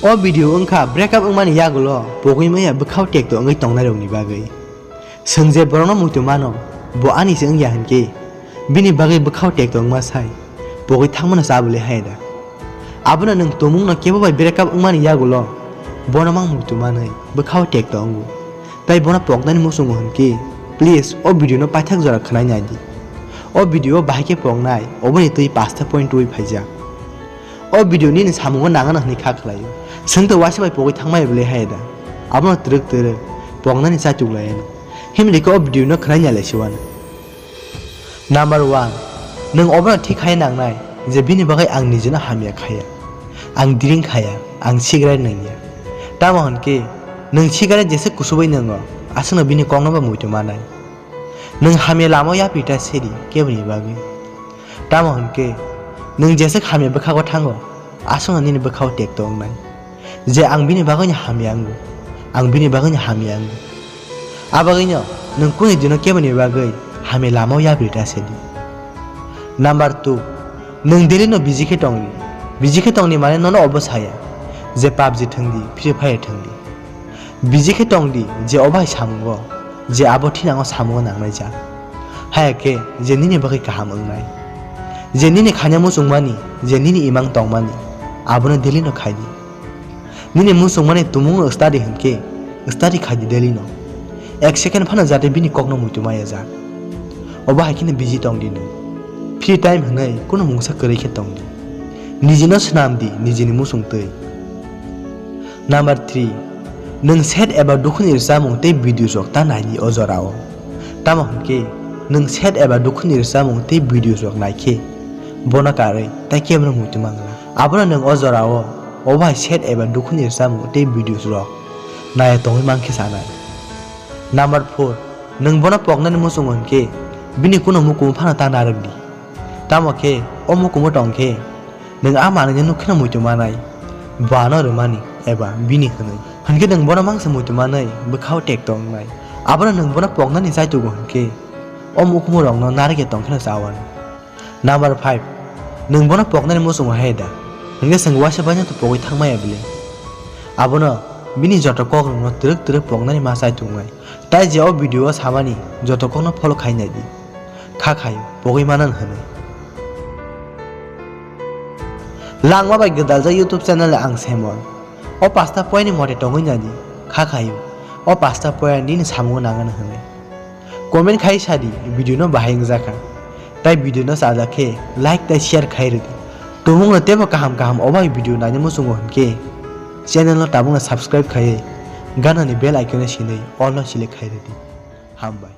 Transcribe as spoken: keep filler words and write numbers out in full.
O video wngkha breakup wngmani yagulo pogwi maya bwkhao tekto wngwi tongnairokni bagwi. Chwng je borokno muitu mano, bo ani se wngya hinkhe bini bagwi bwkhao tekto wngma sai pogwi thangmano chabwlwi hai da. Abono nwng tumungno kebo bai breakup wngmani yagulo bono mang muitu manwi bwkhao tekto wngo. Tai bono poknani muchungo hinkhe, please o video no paithak jora khwnai nai di. O video o bahai khe poknai, oboni twi pasta point twi phaijak. O video nini samungo nangano hwnwi kha khlaio. Swngto waisa bai pogwi thangmaya bwlai hai da. Abono twrwk twrwk poknani chaituk laiano. Himni khe o video no khwnai nai lai se uanw. Number one, nwng obono thik khai nangnai je bini bagwi ang nijino hamya khaya. Ang drink khaya, ang cigarette nangya. Tamo hwn khe, nwng cigarette jesa kusubai nwngo, aswkno bini kokno bo muitu manai. Nwng hamya lamao yapri ta sedi keboni bagwi. Tamo hwn khe, nwng jeswk hamya bwkhago thango, aswkno nini bwkhao tekto wngnai. Je ang bini bagwino hamya wngo, ang bini bagwino hamya wngo. Abagwino nwng kuni dino keboni bagwi hamya lamao yapri ta sedi. Number two, nwng daily no busy khe tongdi. Busy khe tongdi mane nono obo saya je PUBG thwngdi, Free Fire thwngdi. Busy khe tongdi je o bai samungo, je abo thinango samungo nangnaijak. Haya khe je nini bagwi kaham wngnai. Je nini khanya muchungmani, je nini imang tongmani, abono daily no khaidi. Nini muchungmani tumung no study hwnkhe, study khaidi daily no. Ek second phano jate bini kokno muitu maya jak. Obo hai kheno busy tongdi nwng. Free time hwnwi kunu mungsa kwrwi khe tongdi. Nijino swnamdi, nijini muchungtwi. Number three, nwng sad eba dukhuni rwchapmung tei videos rok ta naidi o jorao. Tamo hwnkhe, nwng sad eba dukhuni rwchapmung tei videos rok naikhe, bono karwi tai kebono muitu mangla. Abono nwng o jorao, obo hai sad eba dukhuni rwchapmung tei videos rok naiya tongwi mankhe sanai. Number four, nwng bono poknani muchungo hwnkhe, bini kuno mukumu phano ta narwkdi. Tamo khe, o mukumu tongkhe, nwng a manwino nukkheno muitu manai, bo ano rwmani eba bini hwnwi. Hwnkhe nwng bono mangsa muitu manwi bwkhao tekto wngnai. Abono nwng bono poknani chaitugo hwnkhe, o mukumurokno narwkya tongkheno chawano. Number five, nwng bono poknani muchungo hai da? Hwnkhe chwng waisa baino to pogwi thangmaya bwle? Abono bini joto kokrokno twrwk twrwk poknani ma chaituknai. Tai je o video o samani joto kokno follow khai naidi. Kha khaio, pogwi manan hwnwi. Langma bai gwdaljak YouTube channel ang Semon. O pasta poyani mote tongwi naidi. Kha khaio, o pasta poya nini samungo nangano hwnwi. Comment khai sadi, video no bahai wngjakha. Tai video no chajak khe like tai share khai rwdi. Tumungno teibo kaham kaham obai video naina muchungo hwnkhe channel no tabukno subscribe khaiwi ganani bell icon no sinwi all no select khai rwdi. Hambai.